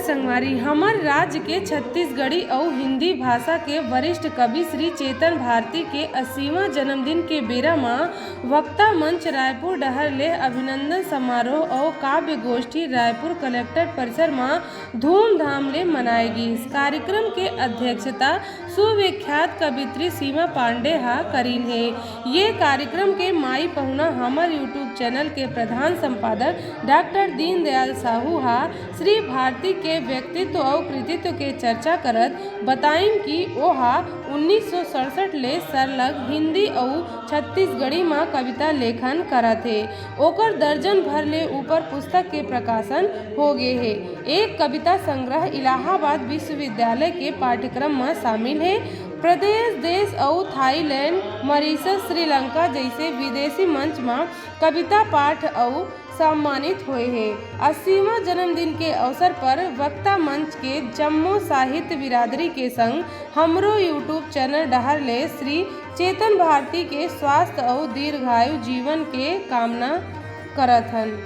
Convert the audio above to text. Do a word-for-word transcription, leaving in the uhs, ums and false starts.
संगवारी, हमर राज्य के छत्तीसगढ़ी अउ हिंदी भाषा के वरिष्ठ कवि श्री चेतन भारती के अस्सीवां जन्मदिन के बेरा म वक्ता मंच रायपुर डहर ले अभिनंदन समारोह अउ काव्य गोष्ठी रायपुर कलेक्टर परिसर म धूमधाम ले मनाए गिस। कार्यक्रम के अध्यक्षता सुविख्यात कवित्री सीमा पांडे हा करीन हे। ये कार्यक्रम के माई पहुना हमर YouTube चैनल के प्रधान संपादक डॉक्टर दीनदयाल साहू हा श्री भारती के व्यक्तित्व अउ कृतित्व के चर्चा करत बताइन कि ओहा उन्नीस सौ सड़सठ ले सरलग हिंदी अउ छत्तीसगढ़ी म कविता लेखन करत हे। ओकर दर्जन भर ले ऊपर पुस्तक के प्रकाशन हो गे हे। एक कविता संग्रह इलाहाबाद विश्वविद्यालय के पाठ्यक्रम म शामिल हे। प्रदेश, देश अउ थाईलैंड, मॉरिशस, श्रीलंका जइसे विदेशी मंच म कविता पाठ अउ सम्मानित होए हे। अस्सीवां जन्मदिन के अवसर पर वक्ता मंच के जम्मो साहित्य बिरादरी के संग हमरो YouTube चैनल डहर ले श्री चेतन भारती के स्वास्थ्य अउ दीर्घायु जीवन के कामना करत हन।